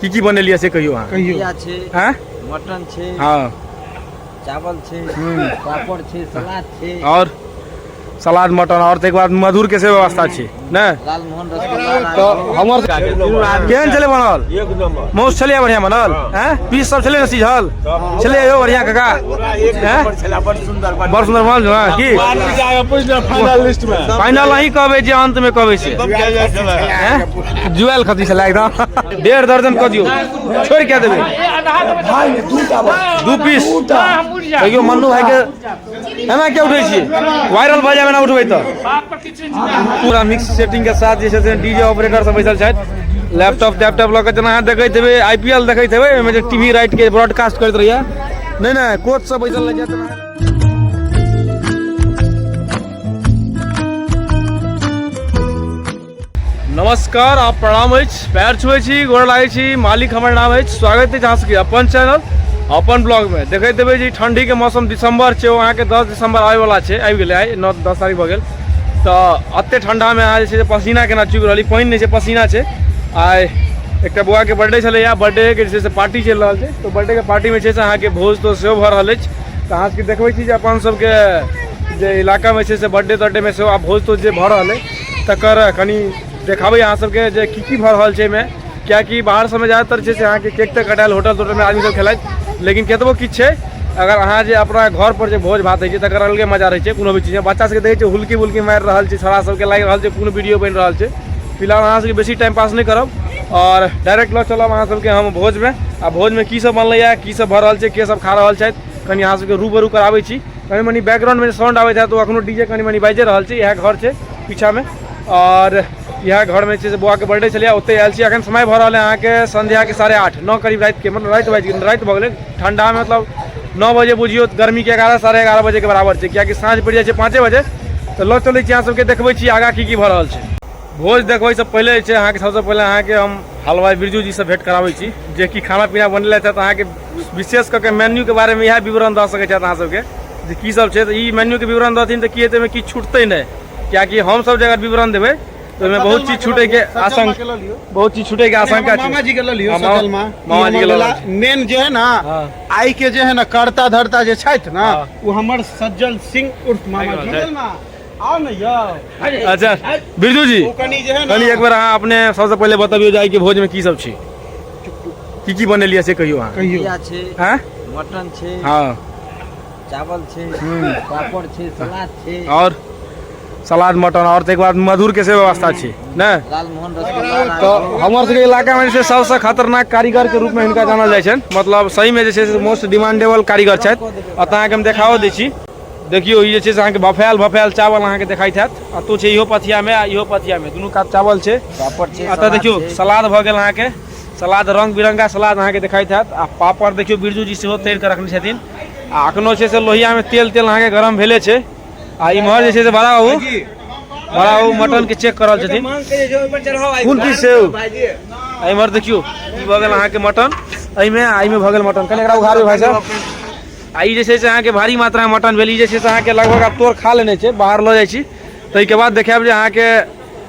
की की बनेलियै से कहियौ अहाँ। कहियौ। भुजिया छै, आँय? मटन छै, हँ, चावल छै, पापड़ छै, सलाद छै। आओर सलाद, मटन, आओर ताहिके बाद मधुर के से व्यवस्था छै ने? लालमोहन रसगुल्ला। तऽ हमर केहन छलै बनल? माउस छलै बढ़िआँ बनल? आँय, पीस सब छलै ने सिझल छलै यौ बढ़िआँ काका? आँय? बड़ सुंदर। बड़ सुन्दर बनल छै ने? की फाइनल लिस्ट में? फाइनल अहीं कहबै जे अंत में कहबै से। आँय? जुआयल खती छलै एकदम। 1.5 दर्जन कऽ दियौ, छोड़ि के देबै 2 पीस। कहियो मन्नू भाई के एना किया उठै छियै? वायरल भऽ जायब एना उठबै तऽ। पूरा मिक्स सेटिंग के साथ जे छै से डीजे ऑपरेटर सब बैसल छथि, लैपटॉप तैपटॉप लऽ कऽ। जेना अहाँ देखैत हेबै, आईपीएल देखैत हेबै, ओहिमे जे टीवी राइट के ब्रॉडकास्ट करैत रहैया, नहि नहि, कोच सब बैसल रहै छथि। नमस्कार आ प्रणाम अछि, पैर छुए छी, गोर लागै छी, मालिक हमर नाम अछि। स्वागत अछि अहाँ सबके अपन चैनल अपन ब्लॉग में। देखैत हेबै जे ठंडी के मौसम दिसंबर छै, ओ अहाँके 10 दिसंबर आबैवला छै, आबि गेलै आइ 9 10 तारीख भऽ गेल। तऽ एते ठंडा में अहाँ जे छै से पसीना केना चुबि रहल, पानि नहि छै, पसीना छै। आइ एकटा बौआके बर्थडे छलैया, बर्थडे के जे छै से पार्टी चलि रहल छै। तऽ बर्थडे के पार्टी में छै से अहाँके भोज तोज सेहो भऽ रहल अछि। तऽ अहाँ सबके देखबै छी जे अपन सबके जे इलाकामे छै से बर्थडे तर्थडे में सेहो आब भोज तोज जे भऽ रहल अछि, तकर कनि देखाबै अहाँ सबके जे की की भऽ रहल छै एहिमे। किएकि बाहर सबमे ज्यादातर छै से अहाँके केक तेक कटायल होटल तोटलमे आदमी सब खेलथि, लेकिन कतबो किछु छै, अगर अहाँ जे अपना घर पर जे भोज भात होइ छै तकर अलगे मजा रहै छै। कोनो भी चीजमे बच्चा सबके देखै छै हुलकी बुलकी मारि रहल छै, छोड़ा सबके लागि रहल छै कोनो वीडियो बनि रहल छै। फिलहाल अहाँ सबके बेसी टाइम पास नहि करब आओर डायरेक्ट लऽ चलब अहाँ सबके हम भोजमे। आ भोजमे की सब बनलैए, की सब भऽ रहल छै, के सब खा रहल छथि, कनि अहाँ सबके रूबरू कराबै छी। कनि मनि बैकग्राउंडमे जे साउंड आबैत हैत, ओ अखनो डीजे कनि मनि बाजि रहल छै। इएह घर छै पीछामे आओर इएह घरमे छै से बौआके बर्थडे छलैए, ओतहि आयल छी। अखन समय भऽ रहल है अहाँके संध्याके 8:30 9 करीब रातिके, मतलब राति बाजि गेल, राति भऽ गेलै। ठंडामे मतलब 9 बजे बुझियौ गर्मीके 11 11:30 बजेके बराबर छै, कियाकि साँझ पड़ि जाइ छै 5 बजे। तऽ लऽ चलै छी अहाँ सबके, देखबै छी आगाँ की की भऽ रहल छै। भोज देखबै से पहिले जे छै अहाँके सबसँ पहिले अहाँके हम हलवाई बिरजू जी से भेंट कराबै छी, जे कि खाना पीना बनेले छथि। अहाँके विशेष कऽ के मेन्यूके बारेमे इएह विवरण दऽ सकै छथि अहाँ सबके जे की सब छै। तऽ ई मेन्यूके विवरण दथिन तऽ की हेतै, ओहिमे किछु छूटतै नहि, कियाकि हमसब जे अगर विवरण देबै तऽ ओहिमे बहुत चीज छूटैके आशंका, बहुत चीज छूटैके आशंका छै। मामा जी के लऽ लियौ। हाँ, सजल मा मामा जी के लऽ लियौ। मेन जे है ना, हाँ। आई के जे है ना कर्ता धर्ता जे छथि ना, हाँ। ओ हमर सज्जल सिंह उर्फ मामा जी। सज्जल मा आओ ने यौ। अच्छा बिरजू जी, ओ कनि जे है ना, कनि एक बेर अहाँ अपने सबसँ पहिले बतबियौ जे आइके भोजमे की सब छै, की की बनेलियै से कहियौ अहाँ। कहियौ। भुजिया छै, आँय? मटन छै, हँ, चावल छै, पापड़ छै, सलाद छै। आओर सलाद, मटन, आओर ताहिके बाद मधुर के से व्यवस्था छै ने? लालमोहन रसगुल्ला। तऽ हमर सबके इलाकामे जे छै सबसँ खतरनाक कारीगरके रूपमे हिनका जानल जाइ छनि। मतलब सहीमे जे छै से मोस्ट डिमांडेबल कारीगर छथि। एतऽ अहाँके हम देखाओ दै छी। देखियौ, ई जे छै से अहाँके भफायल भफायल चावल अहाँके देखाइत हैत। एतौ छै इहो पथियामे आ इहो पथियामे, दुनू कात चावल छै। पापड़ छै। एतऽ सलाद देखियौ छै। सलाद भऽ गेल अहाँके, सलाद रंग बिरंगा सलाद अहाँके देखाइत हैत। आ पापड़ देखियौ, बिरजू जी सेहो तैर कऽ रखने छथिन। आ अखनो छै से लोहियामे तेल तेल अहाँके गरम भेले छै। आ इम्हर जे छै से बड़ा बाबू, बड़ा बाबू मटन के चेक कर रहल छथिन, कोन पीस छै ओ? आ इम्हर देखियौ, ई भऽ गेल अहाँके मटन एहिमे आ एहिमे भऽ गेल मटन। कनि एकरा उघारबै भाइ साहब। आ ई जे छै से अहाँके भारी मात्रामे मटन भेल। ई जे छै से अहाँके लगभग आब तोड़ खा लेने छै। बाहर लऽ जाइ छी, ताहिके बाद देखायब जे अहाँके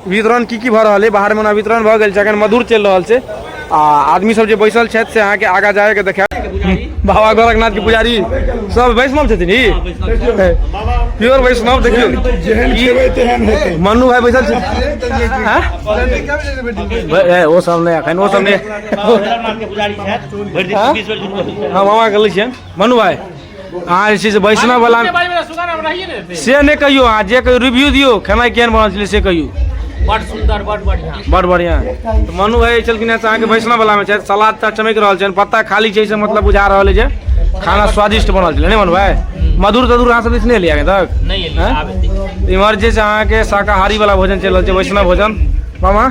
वितरण की की भऽ रहल अइ बाहरमे। ओना वितरण भऽ गेल छै, अखन मधुर चलि रहल छै आ आदमी सब जे बैसल छथि से अहाँके आगाँ जाके देखायब। बाबा गोरखनाथ के पुजारी सब वैष्णव छथिन, ई प्योर वैष्णव। देखियौ, जेहन खेबै तेहन हेतै। मन्नू भाई बैसल छै। आँय? ए, ओ सब नहि, एखन ओ सब नहि। हाँ? हाँ, मामा के लै छियनि। मन्नू भाई, अहाँ जे छै से वैष्णव वाला से नहि कहियौ, अहाँ जे कहियौ रिव्यू दियौ, खेनाइ केहन बनल छलै से कहियौ। बड़ सुंदर, बड़ बढ़िया। बड़ बढ़िया। तऽ मनु भाई छलखिन हेँ से अहाँके वैष्णव वाला मे छथि। सलाद तऽ चमकि रहल छनि, पत्ता खाली छै से मतलब बुझा रहल है जे खाना स्वादिष्ट बनल छलै। नहि मनु भाई, मधुर तधुर अहाँ सब दिस नहि एलियै एखन तक? नहि एलियै। आँय? आब एतै। इम्हर जे छै अहाँके शाकाहारी वाला भोजन चलि रहल छै, वैष्णव भोजन। मामा,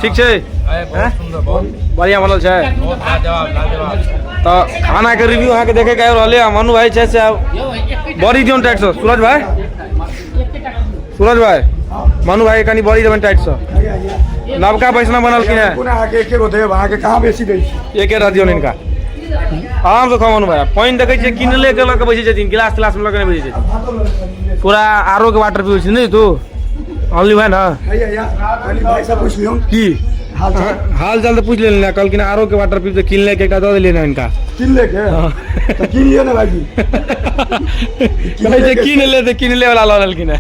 ठीक छै? आँय? बढ़िया बनल छै। तऽ खाना के रिव्यू अहाँके देखे के आबि रहल है। मनु भाई छै से आब बड़ी दियौन टाइट सँ। सूरज भाई, सूरज भाई, मनु भाई कनि बड़ी देबनि टाइट सँ। नवका वैष्णव बनल कि नहि? कोना अहाँके एके गो देब, अहाँके कहाँ बेसी दै छी? एके रह दियौन हिनका, आरामसँ खाउ। मनु भाई, पानि देखै छियै किनले के लऽ कऽ बैसै छथिन, गिलास तिलास मे लऽ कऽ नहि बैसै छथिन। पूरा आरो के वाटर पीबै छी। नहि तू ऑनली भाई ना हैया या कनि भाई सब पूछि लियौन। की? हाल चाल हाल चाल तऽ पूछि लेलियै ने, कहलखिन आरो के वाटर पीब तऽ कीन ले के एकटा दऽ देलियै ने हिनका। कीन ले के तऽ कीन लिअ ने भाईजी। कहै छै कीन ले तऽ कीन ले वाला लऽ लेलखिन हेँ।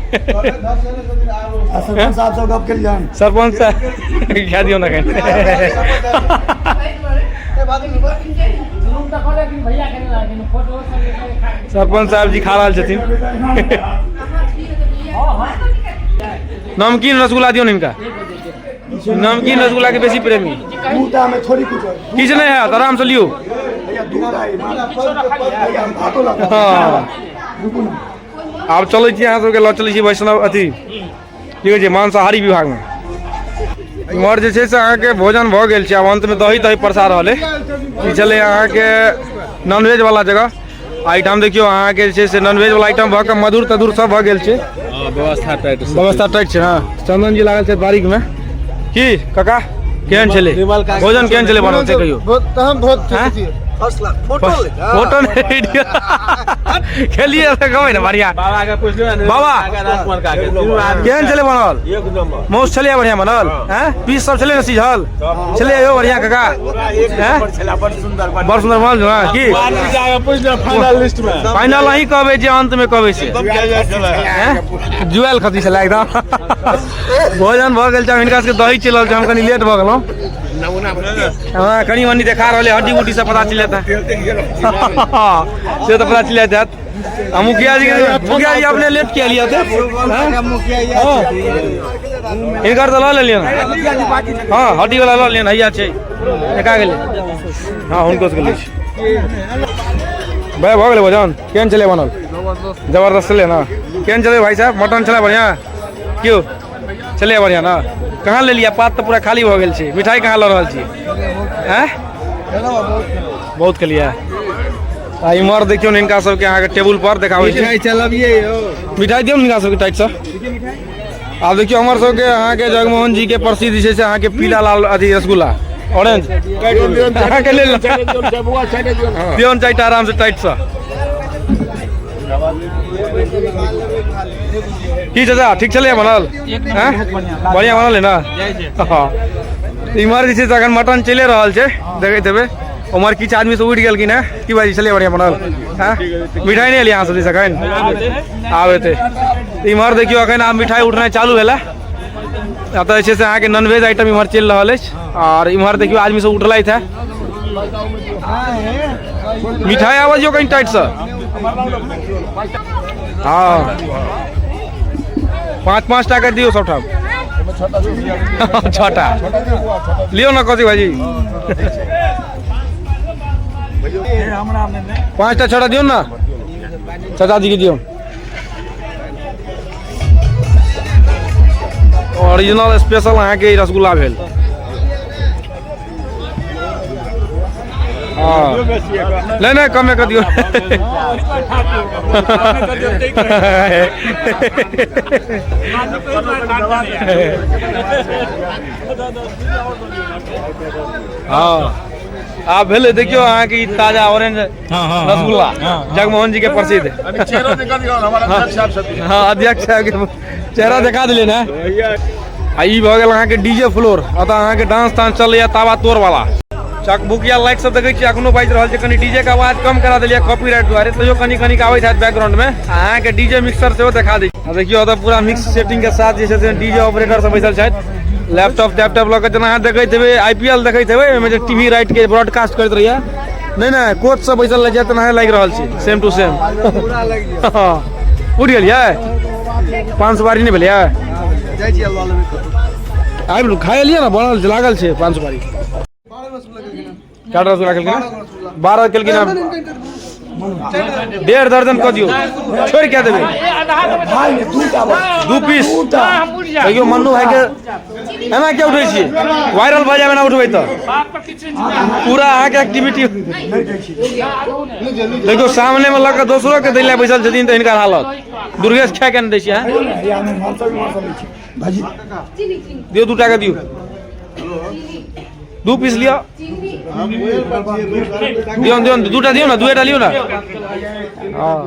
आ सरपंच साहब सब गप केलियनि? सरपंच साहब खा दियौ ने एखन। सरपंच साहब जी खा रहल छथिन। नमकीन रसगुल्ला दियौ ने हिनका, नमकीन रसगुल्ला के बेसी प्रेमी। दूटा में थोड़ी कुछ किछु नहि हैत, आराम से लियौ। भैया दूटा है, भैया हम भातो लगा। हाँ। रुकू ना। आब चलै छी अहाँ सबके लऽ चलै छी वैष्णव अथी की कहै छै मांसाहारी विभागमे। इम्हर जे छै से अहाँके भोजन भऽ गेल छै, आब अन्तमे दही तही परसा रहल अइ। ई छलै अहाँके नॉनवेज वाला जगह। आ एहिठाम देखियौ अहाँके जे छै से नॉनवेज वाला आइटम भऽ कऽ मधुर तधुर सब भऽ गेल छै। व्यवस्था टाइट, व्यवस्था टाइट छै ने। चंदन जी लागल छै बारीकमे। की काका केहन छलै भोजन, केहन छलै बनल से कहियौ? हैं? फोटो नहि, वीडियो खेलिए तऽ कहबै ने। बढ़िया बाबा के पुछलियौ ने। बाबा। राजकुमार काका के तीनू आदमी। केहन छलै बनल? एक नंबर। माउस छलै बढ़िया बनल? हैं, पीस सब छलै ने सिझल छलै यौ? बढ़िया काका, हैं? बड़ सुंदर, बड़ सुन्दर बनल छै ने? की पूछलियौ फाइनल लिस्ट में? फाइनल अहीं कहबै जे अंत में कहबै से। हैं? जुआयल खसी छलै एकदम। भोजन भऽ गेल छै, आब हिनका सबके दही चलि रहल छै। हम कनि लेट भऽ गेलहुँ। हँ, कनि मनि देखा रहल है, हड्डी उड्डी सब पता चलि जेतै से तऽ पता चलि जायत। आ मुखिया जी के, मुखिया जी अपने लेट किया लिया थे? हँ, हिनकर तऽ लऽ लेलियै ने। हँ, हड्डी वाला लऽ लेलियै ने। हैया छै, देखा गेलै। हँ, हुनको सबके लै छी। भाइ, भऽ गेलै भोजन? केहन छलै बनल? जबरदस्त छलै ने? केहन छलै भाइ साहब? मटन छलै बढ़िआँ? क्यों छलै बढ़िआँ ने? कहाँ लेलियै? पात तऽ पूरा खाली भऽ गेल छै। मिठाई कहाँ लऽ रहल छी? आँय, बहुत खेलियै। आ इम्हर देखियौ ने, हिनका सबके अहाँके टेबुल पर देखाबै छी। चलबियै यौ। मिठाई दियौ ने हिनका सबके टाइटसँ। आब देखियौ, हमर सबके अहाँके जगमोहन जी के प्रसिद्ध जे छै से अहाँके पीला लाल अथी रसगुल्ला ऑरेंज अहाँके लेल दियौ ने चारिटा आराम से टाइटसँ। की चाचा, ठीक छलै बनल? हैं, बढ़िआँ बनल है ने? हँ। इम्हर जे छै से अखन मटन चलि रहल छै, देखैत हेबै। उम्हर किछु आदमी सब उठि गेलखिन हेँ। की भाईजी, छलै बढ़िआँ बनल? हैं, मिठाई नहि एलियै अहाँ सब दिस? अखन आब एतै। इम्हर देखियौ, अखन आब मिठाई उठनाइ चालू भेलै। एतऽ जे छै से अहाँके नॉनवेज आइटम इम्हर चलि रहल अछि। आओर इम्हर देखियौ, आदमी सब उठलथि है। मिठाई आबै दियौ कनि टाइटसँ। हँ, पाँच पाँच टा के दियौ सबठाम, छटा लियौ ने। कथी भाईजी, पाँचटा छटा दियौ ने, चाचा जी के दियौ। ओरिजिनल स्पेशल अहाँके ई रसगुल्ला भेल। हँ, नहि नहि, कमे कऽ दियौ। हँ, आब भेलै। देखियौ अहाँके ई ताजा ऑरेंज रसगुल्ला जगमोहन जी के प्रसिद्ध। हँ, अध्यक्ष साहब के चेहरा देखा दिले ने। आ ई भऽ गेल अहाँके डीजे फ्लोर। एतऽ अहाँके डांस तांस चलैया ताबा तोड़ वाला। चकबुकिया लाइट सब देखै छियै, अखनो बाजि रहल छै। कनि डीजे के आवाज कम करा देलियै कॉपीराइट दुआरे, तैयो कनि कनि आबैत हैत बैकग्राउंड में। अहाँके डीजे मिक्सर सेहो देखा दै छी। आ देखियौ, एतऽ पूरा मिक्स सेटिंग के साथ जे छै से डीजे ऑपरेटर सब बैसल छथि, लैपटॉप तैपटॉप लऽ कऽ। जेना अहाँ देखैत हेबै, आईपीएल देखैत हेबै, ओहिमे जे टीवी राइट के ब्रॉडकास्ट करैत रहैया नहि नहि, कोच सब बैसल रहै छै, तेनाहे लागि रहल छै, सेम टू सेम। हँ, उठि गेलियै? पान सुपारी नहि भेलैया? आबि खाइ एलियै ने, बनल छै, लागल छै। पान सुपारी चारि रसगुल्ला केलखिन, 12 केलखिन। 1.5 दर्जन कऽ दियौ, छोड़ि के देबै। भाई ने दूटा बस। दू पीस। देखियौ, मन्नू भाई के एना किया उठै छियै? वायरल भऽ जायब एना उठबै तऽ। पूरा अहाँके एक्टिविटी नहि दै छी। देखियौ, सामने मे लऽ कऽ दोसरो के दै लए बैसल छथिन तऽ हिनकर हालत। दुर्गेश, खाय के नहि दै छियै? हैया नहि, हमसब इम्हर से लै छी भाईजी। दियौ, दूटा के दियौ, दू पीस लिअ। दियौ दियौ, दूटा दियौ ने, दूएटा लियौ ने। हँ।